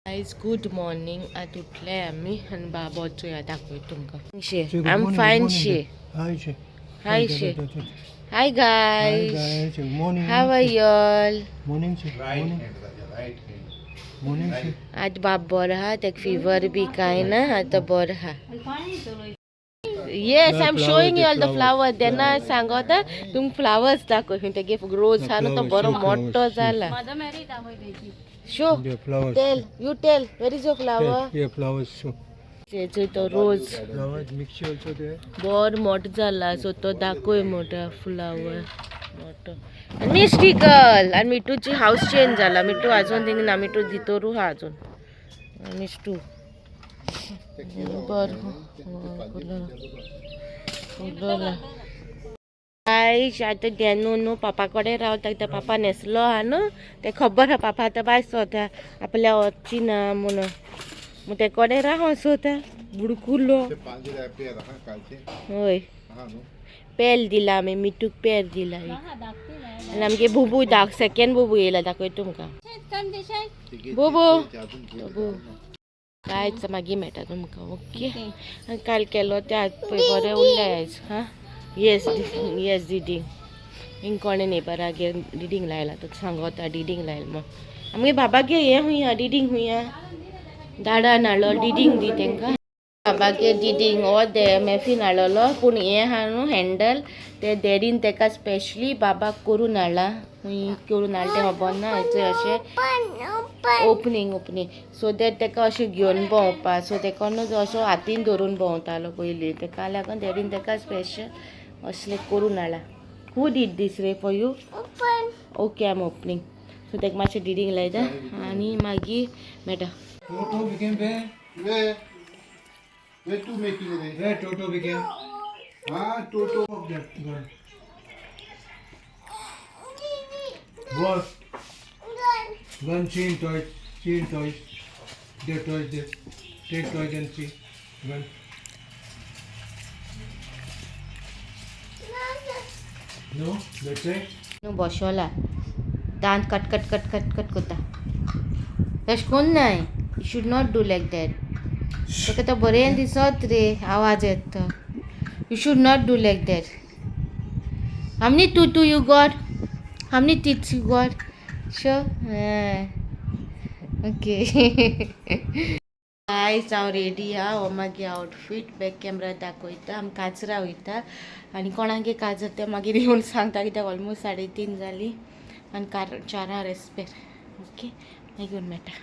Guys good morning. आतां उठले आमी आनी बाबो चोया दाखय तुमकां. Say good I am morning, fine good morning. She Hi, say. Hi, say. Hi Hi, guys, guys. Good morning. How are say. Y'all. Morning, say. Morning. Morning, say. आज बाब बरो आहा, तेका फिवर बी कांय ना, आतां बरो आहा. Yes, The I am flower, showing the you all the flower. Flower. तेन्ना सांगता तुमकां फ्लावर्स दाखय. तेगे रोज The आहा न्हू तो flowers, बरो show मोठो flowers, जाला. Show. The flowers. Tell you, tell where is your flower. Yeah, flowers. Show. चोय तो रोज Flowers mixture also there. बोर मोठो जाला, सो तो दाखय मोठो फ्लावर मोठो. आनी मिस्टिकल आनी मिठूची हावस चेंज जाला. मिठू अजून थिंग ना, मिठू भितरू आहा अजून. मिस्टू बरो फुलोला. आयज आतां डेनू न्हू पापा कडेन रावता, कित्याक पापा न्हेसलो आहा न्हू, तें खबर आहा पापा आतां भायर सोता आपल्या वचची ना म्हणून, मग ते कडेन राव सोता बुडकुलो. हय, पेल दिला आमी मिठूक, पेर दिला आनी आमगे बुबू दाख, सेकेंड बुबू येयला, दाखय तुमकां बुबू. बुबू कांयच मागीर मेळटा तुमकां. ओके, आनी काल केलो ते आज पळय बरें उरलें आयज. हां, येस येस, डिडींग हिंग कोणें नेबरागेर डिडींग लायला, तो सांगता डिडींग लायला म्हण. आमगे बाबागे हें खूंय आहा डिडींग, खूंय आहा दाडान हाडलो डिडींग दी तेंकां. बाबागे डिडींग हो दे मॅफीन हाडलेलो, पूण हें आहा न्हू हँडल, ते डॅडीन तेका स्पेशली बाबाक करून हाडला. खूंय करून हाडलें तें खबर ना. हेचें अशें ओपनींग ओपनींग सो that तेका अशें घेवन भोंवपा. सो तेका न्हू असो हातीन धरून भोंवतालो पयलीं, तेका लागून डॅडीन तेका स्पेशल असलें करून हाडला. Who did this रे for you? Okay, I am opening. So तेका मातशें डिडींग लायता आनी मागीर मेळटा. Toto became where? Where? Where to making it? Where Toto became? Ah, Toto. Of that gun. What? Gun, see in toys. See in toys. There toys there. Take toys and see. Gun. No, that's it. न्हू बसोला दांत cut cut cut cut cut करता. तशें कोन्न नाय, you should not do like that. ताका तो बरें दिसत रे आवाज येता. You should not do like that. How many two you got? How many teeth you got? Sure. Okay guys, हांव रेडी आहा. हो मागीर आउटफीट बॅक कॅमरा दाखयता. आमी काजरा वयता आनी कोणागे काजर तें मागीर येवन सांगता, कित्याक ऑलमोस्ट 3:30 जालीं आनी कार 4 रेस्पेर. ओके, मागीर येवन मेळटा.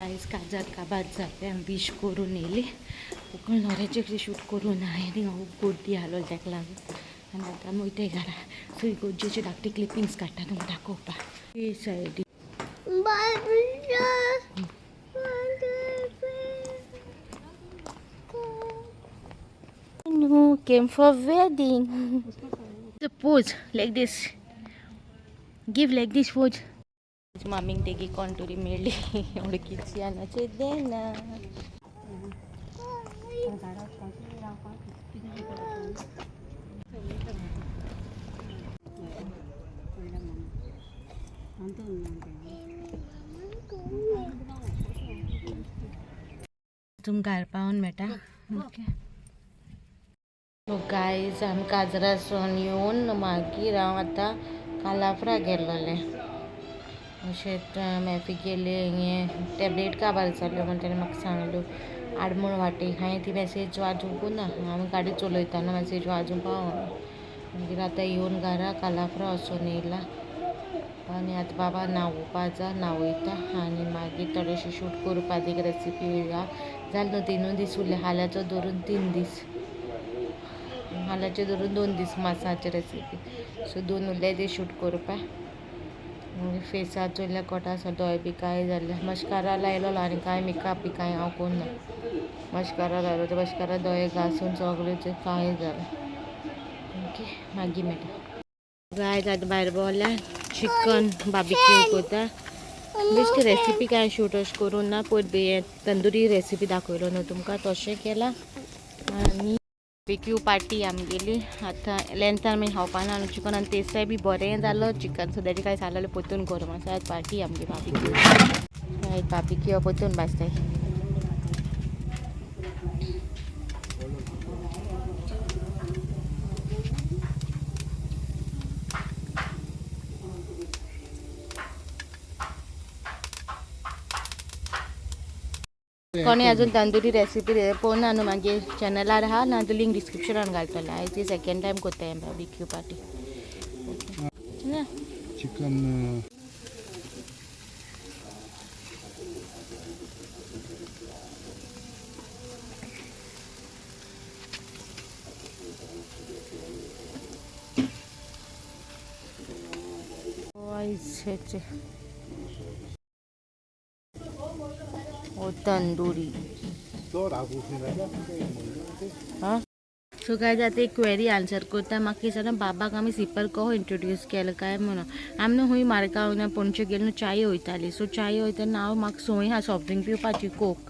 आयज काजार काबार जालें, आमी विश करून येयली. कोण न्हवऱ्याचें कितें शूट करूं ना, आनी हांव गर्दी आसलो तेका लागून. आनी आतां आमी वयताय घरा. सो इगोर्जेचे धाकटी क्लिपिंग्स काडटा तुमकां दाखोवपाक. हे सायडी No, came for wedding. The pose like this. Give like this pose. मामीक तेगी कोण तरी मेळ्ळी वळखीची आनी देना. तुमकां घरा पावोन मेळटा. ओके, सो गायज, आमी काजरासून येवन मागीर हांव आतां कालाफ्रा गेल्लोलें. अशेंच मॅफी गेले, हें टॅबलेट काबार जाल्यो म्हण तेणें म्हाका सांगल्यो. आडमूण वाटेक हांवें ती मॅसेज वाजूंक ना, हांव गाडी चलयतना मॅसेज वाजूंक पावना. मागीर आतां येवन घरा कालाफ्रा वचोन येयला आनी आतां बाबा न्हावोवपा जा, न्हावयता आनी मागीर थोडेशें शूट करपाक एक रेसिपी आहा. जालें न्हू, 3 दीस उरले. हाल्याचो धरून 3 दीस, हाल्याचे धरून 2 दीस मासाचे रेसिपी. सो 2 उरले ते शूट करपाक. मागीर फेसार चोयल्यार कोटा आसा, दोळे बी कांय जाल्ले. मस्कारा लायलो आनी कांय मेकअप बी कांय हांव कोन्ना. मस्कारा लायलो ते मस्कारा दोळे घासून सगळें कांय जालें. ओके, मागीर मेळटा. गायज, आतां भायर भोंवल्या, चिकन बार्बिक्यू करता. बेश्टी रेसिपी काय शूट अशें करूं ना, पयर तंदुरी रेसिपी दाखयलो न्हू तुमकां तशें केलां. आनी बार्बेक्यू पार्टी आमगेली आतां लेंथान आमी खावपा ना चिकन आनी टेस्टय बी बरें जालो चिकन. सद्याचें काय जालें परतून गरम आसा. पार्टी आमगी बार्बेक्यू बार्बेक्यू परतून भाजताय. कोणी अजून तंदुरी रेसिपी पळोवना न्हू मागीर चॅनलार आहा ना जाल्यार लिंक डिस्क्रिप्शनान घालतलें. आयज ती सेकेंड टायम कोत्ताय बार्बेक्यू पार्टी ना. चिकन ओ तंदुरी. हां सो काय जाता एक क्वेरी आन्सर करता. म्हाका दिसना बाबाक आमी सिपर कहो इंट्रोड्यूस केलो काय म्हणून. आमी न्हू खूंय मारगांव ना पणजे गेले न्हू चाये वयताली. सो चाये वयतना हांव म्हाका संवय आहा सॉफ्ट ड्रिंक पिवपाची कोक.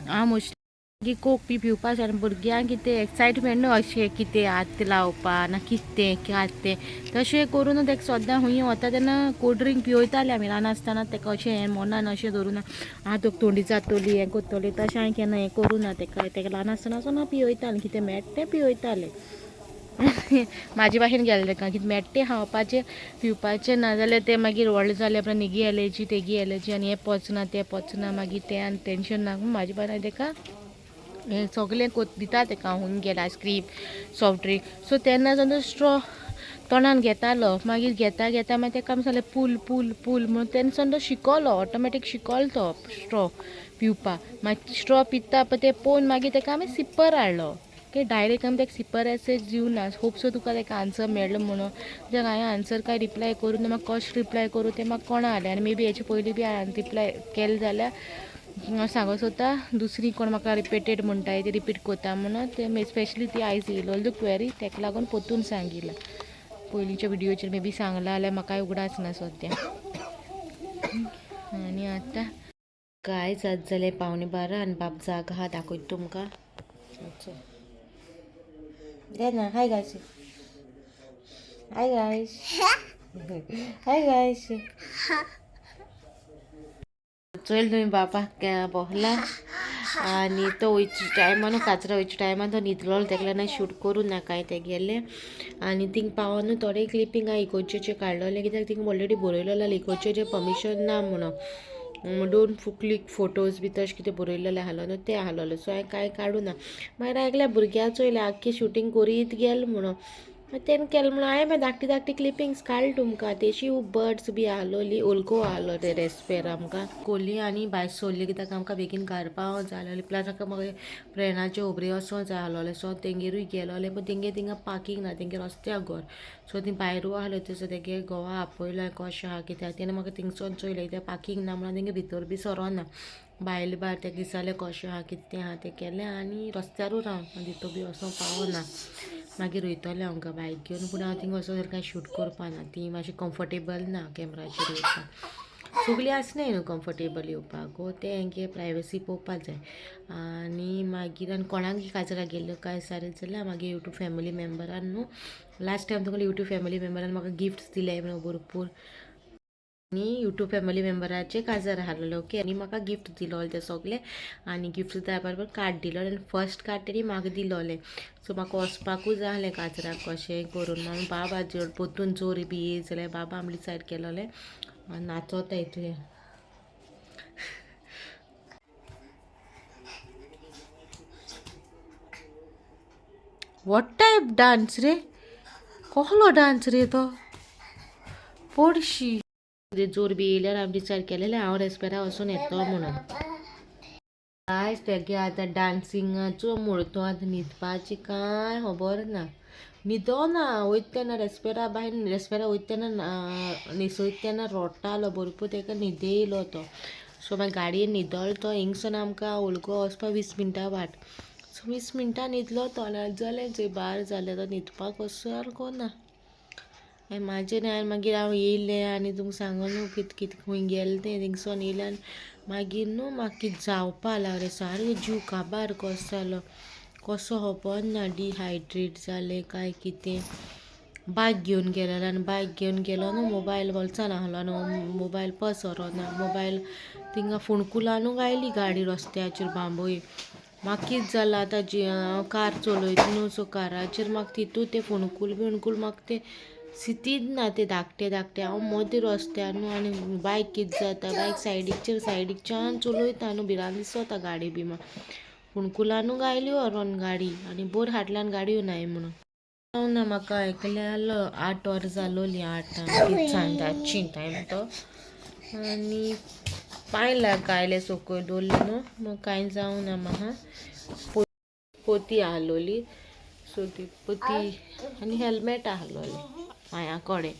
हांव मोस्टली कोक बी पिवपा जाय. आनी भुरग्यांक कितें एक्सायटमेंट न्हू अशें कितें हात लावपा ना कितें कात तें तशें करून ताका सद्दां खूंय वता तेन्ना कोल्ड ड्रिंक पिवयताले आमी ल्हान आसतना. ताका अशें हें मनान अशें धरूं ना आं तुका थोंडी जातली हें करतली तशें हांवें केन्ना हें करूं ना ताका. ताका ल्हान आसतना वचून हांव पिवयतालें कितें मेळटा तें पिवयतालें. म्हाजे भाशेन गेलें ताका कितें मेळटा तें खावपाचें पिवपाचें, ना जाल्यार तें मागीर व्हडलें जालें उपरांत हेगी एलर्जी तेगी एलर्जी आनी हें पचना तें पचना मागीर तें आनी टेंशन ना. म्हाजे भाशेन ताका हें सगळें दिता ताका हांव हुंय गेल्यार ice cream soft drink. So तेन्ना सावन तो स्ट्रॉ तोंडान घेतालो. मागीर घेता घेता मागीर ताका आमी सांगलें पूल पूल पूल म्हणून तेन्ना सावन तो शिकलो ऑटोमॅटीक शिकलो तो स्ट्रॉ पिवपाक. मागीर स्ट्रॉ पिता पळय तें पळोवन मागीर ताका आमी सिप्पर हाडलो. ओके डायरेक्ट आमी ताका सिप्पर एसेज दिवना. होप सो तुका ताका आन्सर मेळ्ळो म्हणून. कित्याक हांवें आन्सर काय रिप्लाय करूं ना, म्हाका कशें रिप्लाय करूं तें म्हाका कोणा जालें. आनी मे बी हेचे पयलीं बी हांवें रिप्लाय केलें जाल्यार हांव सांगूंक सोदता दुसरी कोण म्हाका रिपीटेड म्हणटाय ती रिपीट करता म्हणून ते स्पेशली ती आयज येयलोली क्वेरी ताका लागून परतून सांगिलां. पयलींच्या व्हिडियोचेर मे बी सांगलां जाल्यार म्हाकाय उगडास ना सद्या. आनी आतां काय जात जालें 11:45 आनी बाब जाग आहा दाखयता तुमकां. दे ना hi guys, hi guys, hi guys. Choyal तुमी बाबा बसला आनी तो वयच्या टायमान काजरा वयच्या टायमान तो न्हिदलो तेका लागून शूट करूं ना कांय तें गेलें. आनी थिंग पावोन थोडे क्लिपींग हांवें इगोर्जेचें काडलोलें कित्याक थिंग ऑलरेडी बरयलेलें इगोर्जेचें परमिशन ना म्हणून don't click photos बी तशें कितें बरयलेलें आसलो न्हू तें आसलोलें. सो हांवें कांय काडूं ना. मागीर आयकल्यार भुरग्यां चोयलें आख्खें शुटींग करीत गेल म्हणून तेणें केलें म्हणून हांवें मागीर धाकटी धाकटी क्लिपिंग्स काडली तुमकां. तेशी बर्ड्स बी आहलोली ओलको आहलो ते रेस्पेर आमकां कोली आनी भायर सोडली कित्याक आमकां बेगीन घर पावों जाय आसलोलें. प्लस आमकां मागीर फ्रेंडाच्यो होबऱ्यो वचों जाय आसलोलें. सो तेंगेरूय गेलोलें पूण तेंगे थिंगा पार्कींग ना, तेंगे रस्त्याक घर. सो ती भायरूय आहलो थंयसर तेगे घोवा आपयलो कशें आहा कित्याक तेणें म्हाका थिंगसोन चोयलें कित्याक पार्कींग ना म्हणून तेंगे भितर बी सरोना भायले भायर तेका विचारलें कशें आहा कितें आहा तें केलें आनी रस्त्यारूय रावन भितर बी वचोंक पावना. मागीर वयतलें आमकां बायक घेवन पूण हांव थिंगा वचोन कांय शूट करपा ना, ती मातशी कम्फर्टेबल ना कॅमराचेर येवपाक. सगळीं आसनाय न्हू कम्फर्टेबल येवपाक गो, तें हेंगे प्रायवसी पळोवपाक जाय. आनी मागीर आनी कोणाक काजरा गेल्ल्यो काय सारे जाल्यार मागीर यूट्यूब फॅमिली मेम्बरान न्हू लास्ट टायम तुमकां यूट्यूब फॅमिली मेम्बरान म्हाका गिफ्ट्स दिले म्हणून भरपूर. आनी यूट्यूब फॅमिली मेम्बराचे काजार आसलेलें ओके. आनी म्हाका गिफ्ट दिलोलें तें सगलें आनी गिफ्ट दिता बरोबर कार्ड दिलोलें आनी फर्स्ट कार्ड तेणी म्हाका दिलोलें. सो म्हाका वचपाकूच जाय आसलें काजराक कशेंय करून. म्हणून बाबा जर परतून जोर बी येयत जाल्यार बाबा आमी डिसायड केलोलें नाचोताय तुवें. What type dance रे, कसलो डांस रे तो पडशी. जोर बी येयल्यार आमी डिसायड केलेलें हांव रेस्पेरा वचून येतलो म्हणून. आयज तेगे आतां डांसिंगाचो मूड, तो आतां न्हिदपाची कांय खबर ना, न्हिदो ना वयता तेन्ना रेस्पेरा भायर रेस्पेरा वयता तेन्ना न्हेसयता तेन्ना रोडटालो भरपूर, तेका न्हिदे येयलो तो. सो मागीर गाडयेन न्हिदलो तो. हिंगसून आमकां ओलगो वचपाक 20 मिनटां वाट. सो 20 मिनटां न्हिदलो तो. जालें जंय बार जालें तो न्हिदपाक वचसारको ना. आनी म्हाजें न्हय मागीर हांव येयलें आनी तुमकां सांगो न्हू कित कित खूंय गेलें तें थिंगसोन येयलें आनी मागीर न्हू म्हाका कितें जावपा लागलें सारको जीव काबार कसो जालो कसो खबर ना डिहायड्रेट जालें काय कितें. बायक घेवन गेलेलो आनी बायक घेवन गेलो न्हू मोबायल बोल्सान आहलो आनी मोबायल पस व्हरोना मोबायल थिंगा फोंडकुलानू आयली गाडी रस्त्याचेर बांबोळे. म्हाका कितें जालां आतां जी हांव कार चलयता न्हू सो काराचेर म्हाका तितू तें फोंडकूल बिणकूल म्हाका तें सितीद ना तें धाकटें धाकटें हांव मदीं रस्त्यार न्हू आनी बायक कितें जाता बायक सायडीकचेर सायडीकच्यान चलयता न्हू भिरांत दिसता गाडी बी म्हाका फोंडकुलानू आयली व्हरोन गाडी आनी बोर फाटल्यान गाडयो नाय म्हणून ना म्हाका आयकलें आलो 8 वरां जालोली 8 कितें सांजची टायम तो आनी पांय गायले सकयल दवरले न्हू मग कांय जावं ना म्हाका. पोती आहलोली सो ती पोती आनी हेल्मेट आहलोलें पांया कडेन.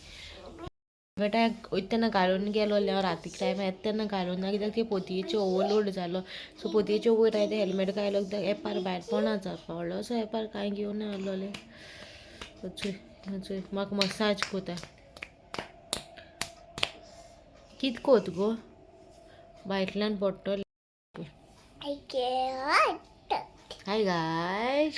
हेल्मेटाक वयता तेन्ना घालून गेलोलें हांव रातीक टायमार येता तेन्ना घालून ना कित्याक ते पोतयेचे ओवरलोड जालो सो पोतयेचे वयर हांवें तें हेल्मेट घायलो कित्याक एपार भायर पोणा जावपा व्हडलो सो एपार कांय घेवन आहलोलें. चोय चोय म्हाका मसाज कोता कित कोत गो भायल्यान पडटलें. हाय गायस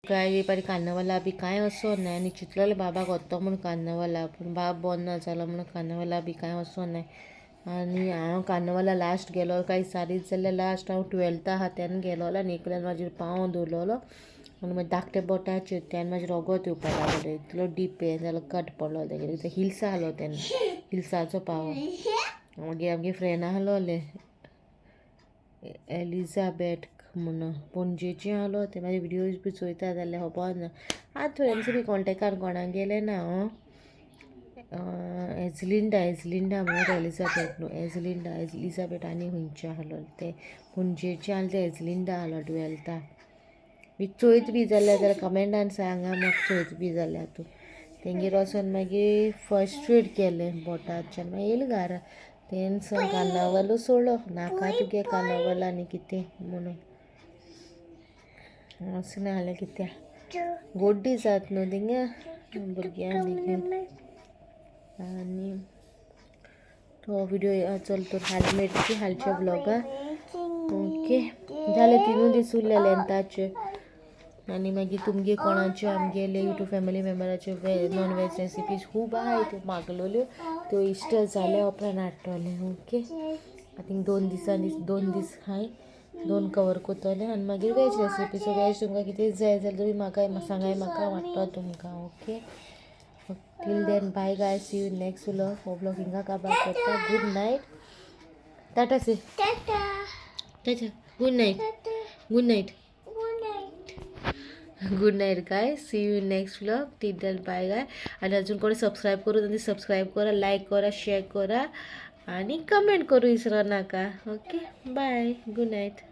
काय पारी कार्नवला बी कांय वचोन ना आनी चिंतलेलें बाबाक वतो म्हूण कार्नवला पूण बाब बरो ना जालो म्हणून कार्नवला बी कांय वचोन नाय. आनी हांव कार्नवला लास्ट गेलो काय सारीच जाल्यार लास्ट हांव 12th आहा तेन्ना गेलोलो आनी एकल्यान म्हाजेर पांव दवरलोलो आनी मागीर धाकटे बोटाचेर तेन्ना म्हाजें रोगोत येवपाक लागलें इतलो डीप हें जालो कट पडलो तेगेर हिल्स आहलो तेन्ना हिल्साचो पांव. मागीर आमगे फ्रेंड आहलोलें एलिझाबेथ म्हणून पणजेचें आहलो तें म्हाजे विडियोज बी चोयता जाल्यार खबर ना. आतां फ्रेंड्स बी कॉन्टेक्टान कोणाक गेलें ना हांव. एजलिंडा एजलिंडा म्हणून एलिझाबेथ न्हू एजलिंडा एलिझाबेथ आनी खंयचें आहलो तें पणजेचें आहलें तें एजलिंडा आहलो 12th बी चोयत बी जाल्यार जाल्यार कमेंटान सांगा म्हाका चोयत बी जाल्यार तूं. तेंगेर वचोन मागीर फर्स्ट एड केलें बोटाच्यान मागीर येयलें घरा तेन्ना कार्नावालू सोडलो नाका तुगे कार्नावाल आनी कितें म्हणून वचना जाल्यार कित्याक गोड्डी जात न्हू थिंगा भुरग्यांक घेवन. आनी तो विडियो चल तर हाल मेळची हालच्या ब्लॉगार. ओके जालें 3 दीस उरले लेंताचे. आनी मागीर तुमगे कोणाच्यो आमगेले यूट्यूब फॅमिली मेंबराच्यो नॉन वेज रेसिपीज खूब आहाय त्यो मागलोल्यो त्यो इश्ट जाल्या उपरांत हाडटलें. ओके I think 2 दिसांनी 2 दीस हाय 2 कवर कोत्तोलें आनी मागीर वेज रेसिपी. सो वेज तुमकां कितें जाय जाल्यार तुमी म्हाका सांगाय म्हाका वाडटो तुमकां. Okay till then bye guys, see you next vlog. हो व्लॉग हिंगा काबार करता. Good night, tata say tata, good night, good night, good night guys, see you next vlog. Till then bye guys. आणि अजून कोणी सबस्क्राईब करू त्यांनी subscribe करा, लाईक करा, शेअर करा आणि कमेंट करू विसरू नका. Okay bye, good night.